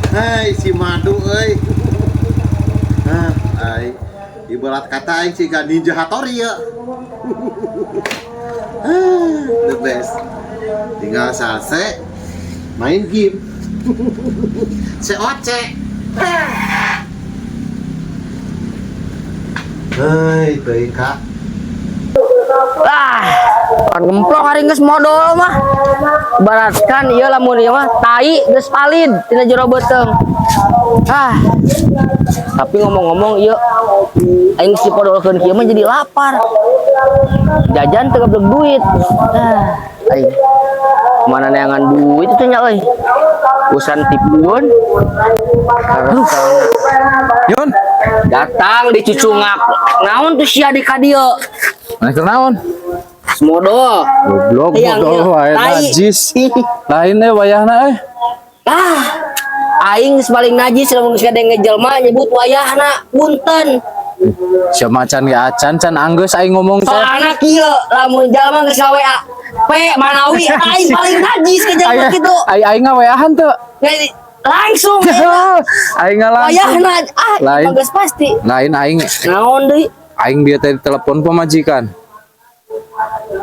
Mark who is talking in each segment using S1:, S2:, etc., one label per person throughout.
S1: Hai si madu euy. Ah, ai ibarat kata aing siga Ninja Hattori ya. Ah, the best. Tinggal salse main game. COC. Hei, teuing Kak.
S2: Ah, kan gemplok hari geus modol mah. Ibaratkan ieu lamun ieu mah tai geus valid tina jero beuteung. Ah. Tapi ngomong-ngomong ieu aing geus dipodolkeun kieu mah jadi lapar. Jajan teu gablek duit. Ah, aing mana neangan duit itu nya euy. Urusan tipuan.
S3: Yun,
S2: Datang di cucungak. Naon tuh sia di kadieu?
S3: mana keur naon?
S2: Modol.
S3: Goblok
S2: Hayang,
S3: modol
S2: ieu.
S3: wae
S2: Tai.
S3: najis. Lain deh wayahna euy.
S2: Ah, aing geus paling najis lamun geus kadenge jelema nyebut wayahna punten.
S3: Sia macan ge acan can anggeus aing ngomong teh.
S2: Soalna kieu lamun jelema geus ka-WA P Manawi aing paling najis ke jelema
S3: Aing
S2: kitu.
S3: aing aing ngaweahan teu.
S2: Jadi, langsung eta.
S3: Aing langsung.
S2: Wayahna ah
S3: Lain.
S2: emang geus pasti.
S3: Lain aing
S2: Naon deui?
S3: Aing dia tadi telepon pamajikan.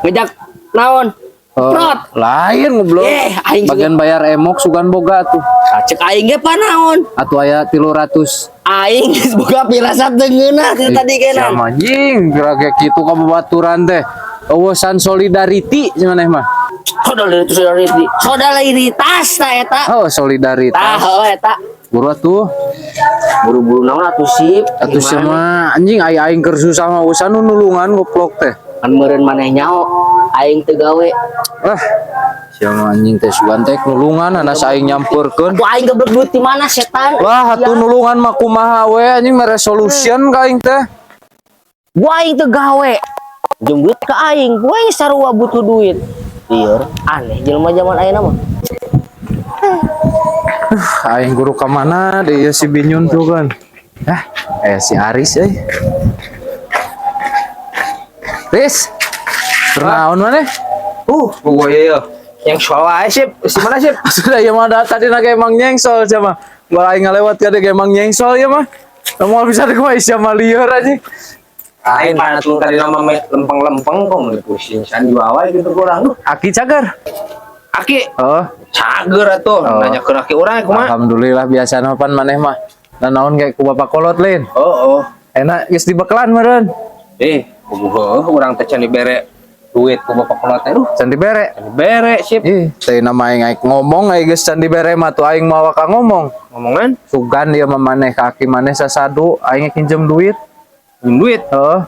S2: Ngejak naon?
S3: Eh,
S2: Prot.
S3: lain goblok.
S2: Eh, aing juga.
S3: Bagian bayar emok sugan boga tuh.
S2: Ah, cek aing ge panaon?
S3: Atuh aya 300.
S2: Aing geus boga pirasat teu ngeunah ti tadi
S3: Sia
S2: kenan.
S3: mah anjing kira kayak kitu ka babaturan teh. Eueusan solidarity cenah mah.
S2: Solidaritas solidaritas. Solidaritas ta eta.
S3: Oh, solidaritas.
S2: Tah heuh eta.
S3: Buru atuh.
S2: Buru-buru naon atuh sip.
S3: Atuh sia mah anjing ai aing keur susah mah usan nu nulungan goblok teh.
S2: Kan meureun maneh nyaho aing teu gawe.
S3: Lah, sia mah anjing teh sugan teh nulungan anas aing nyampeurkeun.
S2: Atuh aing geblek duit di mana setan?
S3: Wah, atuh nulungan mah kumaha we anjing mere solution ka aing teh.
S2: Gua aing teu gawe. Jeung duit ka aing, gua aing sarua butuh duit. Lieur, aneh jelema zaman ayeuna mah.
S3: Aing guru ka mana deui ieu si Binyun tuh kan. Hah, eh si Aris euy. Riz. Naon maneh?
S4: Gua iya. Yang soal aja sip, si mana sip?
S3: Sudah ya mah da- tadi nak emang nyengsol sama. Gua aing ngalewat kade emang nyengsol ya mah. Moal bisa kumaha sia mah lieur anjing.
S4: Aing panat lu tadi nama lempeng-lempeng kok mau pusing san jual gitu kurang lu.
S3: Aki cager.
S4: Aki
S3: Oh,
S4: cager atuh
S3: Oh.
S4: nanya ke aki urang kumaha?
S3: alhamdulillah biasa pan maneh mah. Nah, naon kayak ku bapak kolot lain.
S4: Oh, oh.
S3: Enak geus dibekelan meureun.
S4: Eh, kubuh urang teh can dibere duit ku bapak kolot teh. Duh,
S3: Can dibere.
S4: can dibere sip.
S3: Ih, teh nama aing aing ngomong aing geus can dibere mah tuh aing mawa ka ngomong.
S4: Ngomongan
S3: Sugan dia mah maneh ka aki maneh sasadu aing pinjem duit.
S4: pinjem duit.
S3: Heeh.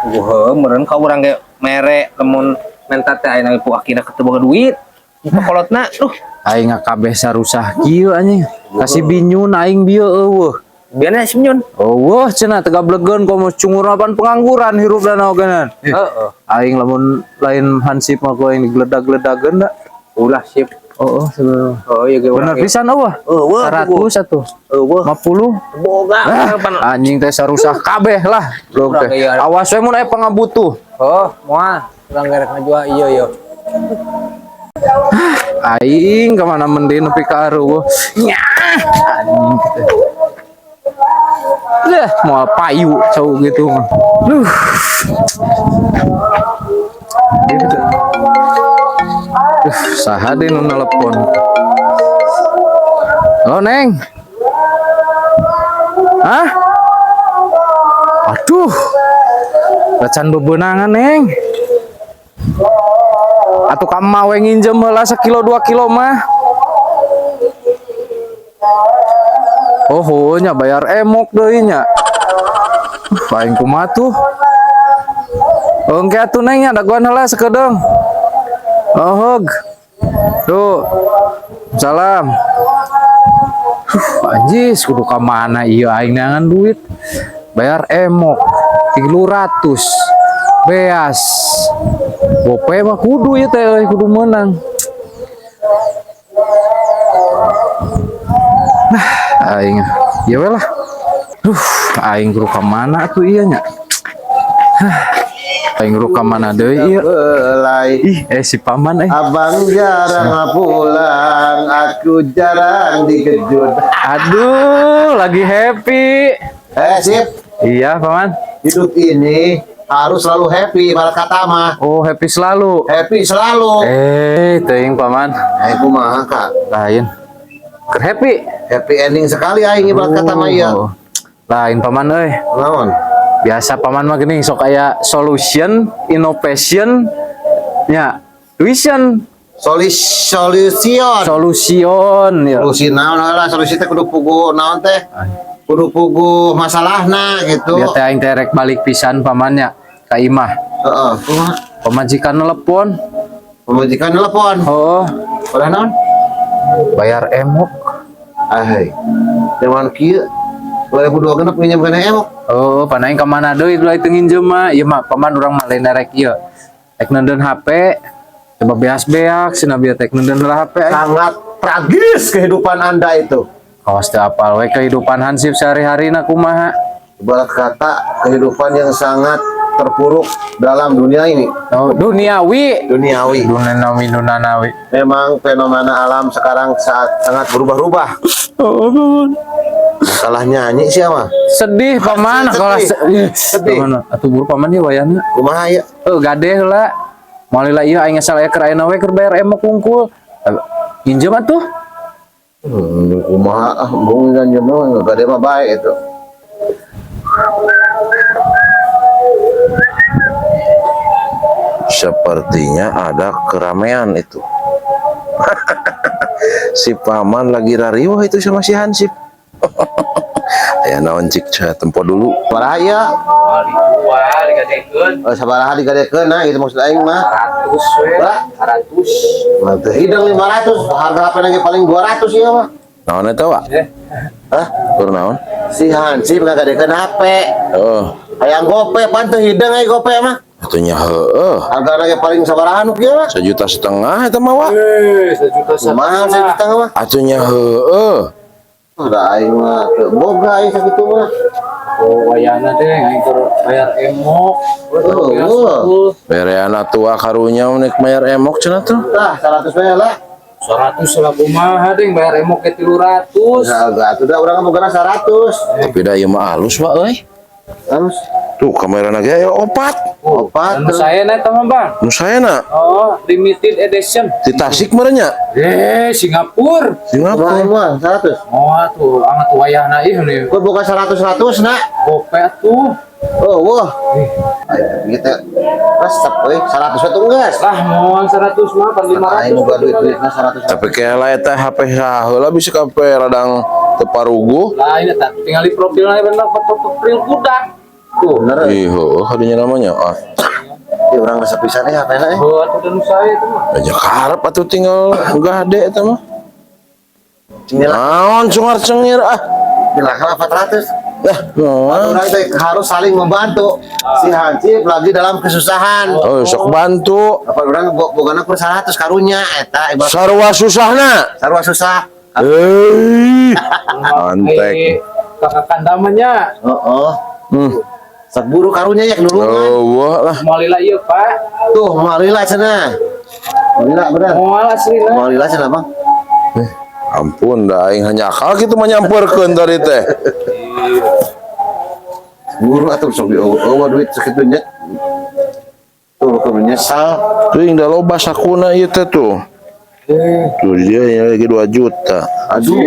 S4: Kubuh meureun ka urang ge mere lamun menta teh ayeuna ku akina keteu boga duit. Bapak kolotna, duh,
S3: Aing ngakabeh sarusah kieu anjing. Kasih binyun aing bieu eueuh.
S4: biarnya sip nyun.
S3: Eueuh cenah tegablegeun komo cungur pan pengangguran hirup dan ogenan.
S4: Heeh.
S3: Aing lamun lain hansip mah ku aing digeledag-geledageun da.
S4: Ulah sip.
S3: Oh, oh sebenarnya.
S4: Oh iya ge
S3: Bener
S4: urang ge.
S3: pisan eueuh.
S4: Eueuh,
S3: 100 atuh.
S4: Eueuh.
S3: 50.
S4: Boga
S3: Ah,
S4: pan.
S3: anjing teh sarusah kabeh lah. Blok
S4: Urang
S3: teh.
S4: iya.
S3: Awas we mun aya pangabutuh.
S4: Oh, moal urang gerek ngajual iya iya.
S3: Aing kemana mending nepi ka areueuh. Nyah, anjing teh. Lah, moal payu cau gitu mah. Duh. Gitu. Duh, saha deui nu nelepon. Halo, Neng. Hah? Aduh. Bacan bebenangan, Neng. Atuh ka emak we nginjem heula sakilo 2 kilo mah. Oh, heueuh nya bayar emok deui nya. Aing kumaha tuh? Engke atuh Neng nya dagoan heula sakedeung. Oh, hog. Duh. Salam. Anjis kudu ka mana ieu aing neangan duit. Bayar emok 300. Beas. Gope mah kudu ieu teh euy kudu meunang. Nah, aing ya we lah. Duh, aing kudu ka mana atuh ieu nya. Hah. Aing ruk ka mana deui ieu?
S1: Belai.
S3: Ih, si paman eh.
S1: Abang jarang pulang, aku jarang dikejut.
S3: Aduh, lagi happy.
S1: Eh, sip.
S3: Iya, paman.
S1: Hidup ini harus selalu happy, ibarat kata mah.
S3: Oh, happy selalu.
S1: Happy selalu.
S3: Eh, teuing paman.
S1: Eh, kumaha, Kak?
S3: Lain. Keur happy.
S1: Happy ending sekali aing ibarat kata mah iya.
S3: Oh. Lain paman euy.
S1: Naon?
S3: Biasa paman mah gini sok aya solution, innovation, nya, tuition,
S1: Solution.
S3: solution ya.
S1: Solusi naon lah, solusi teh kudu puguh naon teh? Kudu puguh masalahna gitu.
S3: Biar teh aing teh rek balik pisan pamannya ka imah.
S1: Heeh, kumaha?
S3: Pamajikan nelpon.
S1: Pamajikan nelpon.
S3: Oh,
S1: Udah naon?
S3: Bayar emok.
S1: Ahai. Zaman kieu 2002 genep nginjem kana emok.
S3: Oh, pan aing ka mana deui ulah teu nginjem mah. Ieu mah paman urang mah lain rek ieu. Rek neundeun HP. Coba beas-beak cenah bieu teh neundeun heula HP aing.
S1: Sangat tragis kehidupan Anda itu.
S3: Kawas teu apal we kehidupan Hansip sehari-hari na kumaha.
S1: Ibarat kata kehidupan yang sangat terpuruk dalam dunia ini.
S3: Oh, duniawi.
S1: Duniawi.
S3: Duniawi duniawi.
S1: Memang fenomena alam sekarang saat sangat berubah-ubah.
S3: Oh, paman.
S1: Masalah nyanyi sih mah.
S3: Sedih paman
S1: Sedih.
S3: kalau sedih.
S1: Sedih.
S3: Paman, atuh buru paman ieu wayahna.
S1: Kumaha ya?
S3: Oh, gade heula. Moal lila ieu aing ngesal aya keur ayeuna we keur bayar emok kungkul. Nginjem atuh.
S1: Kumaha ah, bung nginjem mah gade mah baik itu.
S5: Sepertinya ada keramaian itu. Si paman lagi rariwah itu sama si Hansip. Aya naon cik saya tempo dulu.
S1: Sabaraha ieu?
S3: Moal dijual digadekeun.
S1: Oh, sabaraha digadekeun nah itu maksud aing mah.
S3: 100 we.
S1: Lah?
S3: 100.
S1: Mah teu hidung 500, harga HP lagi paling 200 ieu mah.
S5: Naon eta, Wak?
S3: Eh,
S1: Hah?
S5: Keur naon?
S1: Si Hansip ngagadekeun HP.
S5: Oh,
S1: Hayang gope pan teu hidung ai gope mah.
S5: atuh nya heueuh.
S1: Harga lagi paling sabaraha nu kieu mah?
S5: 1,5 juta eta mah, Wak.
S3: 1,5 juta.
S1: Mahal 1,5 juta mah.
S5: Atuh nya heueuh.
S1: Udah aing mah teu boga aing sakitu mah.
S3: Oh, wayahna teh aing keur bayar emok.
S1: Oh, oh.
S5: Bereana tua karunya unik bayar emok cenah tuh.
S1: Tah 100 we lah.
S3: 100 lah kumaha ding bayar emok ke 300.
S1: Nah, atuh da urang mah bogana 100.
S5: Tapi da ieu mah alus, Wak euy.
S1: Halus.
S5: Tuh kamerana ge aya opat.
S1: Opat.
S3: Anu saya na eta mah, Bang.
S5: Nu saena
S3: Oh, limited edition.
S5: di Tasik meureun nya.
S3: Eh, Singapura.
S5: Singapura.
S1: Kumaha mah 100.
S3: Oh, atuh amat wayahna ih nih.
S1: Gua boga 100 100 nak.
S3: Gope atuh.
S1: Oh, wah. Ayo kita resep euy 100 we tuh geus.
S3: Lah, moal 100 mah pan 500.
S1: Aing boga duit-duitna 100.
S5: Tapi kela eta HP saheula bisa kape radang teu paruguh.
S3: Lah, ini tak tinggal di profilnya bener foto profil budak.
S1: Tuh, bener.
S5: Ih, heueuh kadinya namanya. Ah,
S1: Ya urang resep pisan eh HP-na eh.
S3: Oh, atuh dan saya itu mah.
S5: banyak karep atuh tinggal gade eta mah.
S1: Tinggal
S5: Naon cungar cengir ah.
S1: tinggal 400.
S5: Nah, naon.
S1: Orang teh harus saling membantu. Si Hansip lagi dalam kesusahan.
S5: Oh, sok bantu.
S1: Apa urang bogana per 100 karunya eta ibarat
S5: Sarua susahna.
S1: sarua susah.
S5: Hei. Antek.
S3: Kakak kandamanya.
S1: Heeh. Sok buru karunya ya nulungan.
S5: Oh, wah lah.
S3: Moal lila ieu, Pak.
S1: Tuh, moal lila cenah. Moal lila bener.
S3: Moal aslina.
S1: Moal lila cenah, Bang.
S5: Eh, ampun dah aing hanya akal kitu mah nyamperkeun tadi teh.
S1: Buru atuh sok di eueuh duit sakitu nya. Tuh kudu nyesal.
S5: Teuing da loba sakuna ieu teh tuh. Tuh dia yang lagi 2 juta.
S1: Aduh,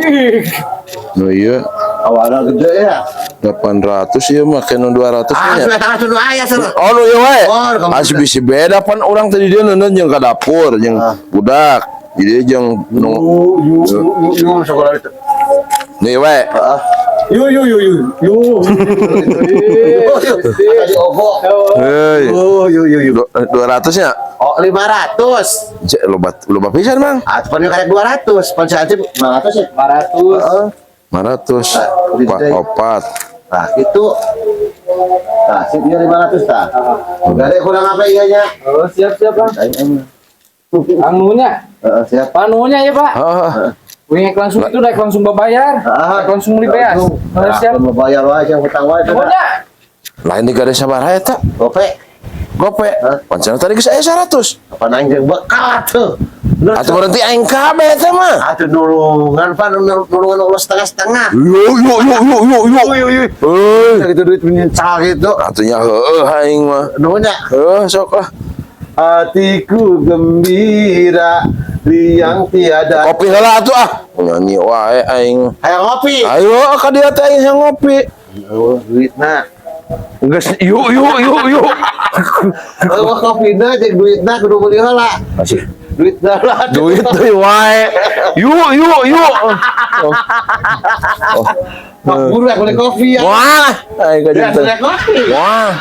S5: Nu ieu
S1: awalnya gede ya.
S5: 800 ieu mah ke nu 200
S1: Ah,
S5: nya.
S1: sudah tangan sudah aya seru.
S5: Oh nu ieu wae.
S1: Oh, kamu
S5: Asih bisi beda pan urang tadi dia neundeun jeung ka dapur jeung
S1: Ah.
S5: budak. Jadi jeung nu
S1: Yu yu yu yu sekolah itu.
S5: nu ieu wae.
S1: Heeh.
S3: Yu yu yu yu yu.
S1: Yu yu. Tadi ogo.
S5: Hei.
S1: Oh, yu yu yu.
S5: 200 nya.
S1: Oh, 500.
S5: Cek loba loba pisan, Mang.
S1: Ah, pan karek 200, pan si Hansip 500 ya.
S3: 500.
S1: Heeh.
S5: 500.
S1: Nah,
S5: Opat.
S1: Nah, gitu. Nah, sip dia 500 tah. Gak ada kurang apa iya nya.
S3: Oh, siap siap, Bang.
S1: Aing aing.
S3: Anunya,
S1: Heeh, siap.
S3: panunya ya, Pak.
S5: Heeh.
S3: Wing langsung itu daek langsung babayar.
S1: Ah.
S3: Daek langsung beli beas. Oh, siap.
S1: Mau bayar wae yang hutang wae.
S3: Nuhunnya.
S5: Lain di gade sabaraha eta?
S1: Gope.
S5: Gope. Pan cenah tadi geus aya 100.
S1: Apa aing jeung bekal tuh.
S5: Atuh berarti aing kabeh teh mah.
S1: Atuh nulungan pan, nulungan ulah setengah-setengah.
S5: Yo yo yo yo yo yo.
S1: Uy uy uy.
S5: Euy.
S1: Gitu duit menyencal gitu.
S5: Atuh nya heueuh aing mah.
S1: Nuhun ya.
S5: Heuh, sok lah.
S1: Hatiku gembira, riang tiada.
S5: Kopi heula atuh ah. Nyanyi wae aing.
S1: Hayang ngopi.
S5: Ayo ka dieu teh aing hayang ngopi.
S1: Oh, duitna.
S5: Geus yuk yuk yuk yuk.
S1: Oh, kopina jeung duitna kudu meuli heula.
S5: Masih
S1: Duitna lah.
S5: duit deui wae. Yuk yuk yuk. Oh. Oh.
S1: Pak buru beli kopi ya.
S5: Wah, aing ka
S1: Ya,
S5: jeung
S1: beli kopi.
S5: Wah.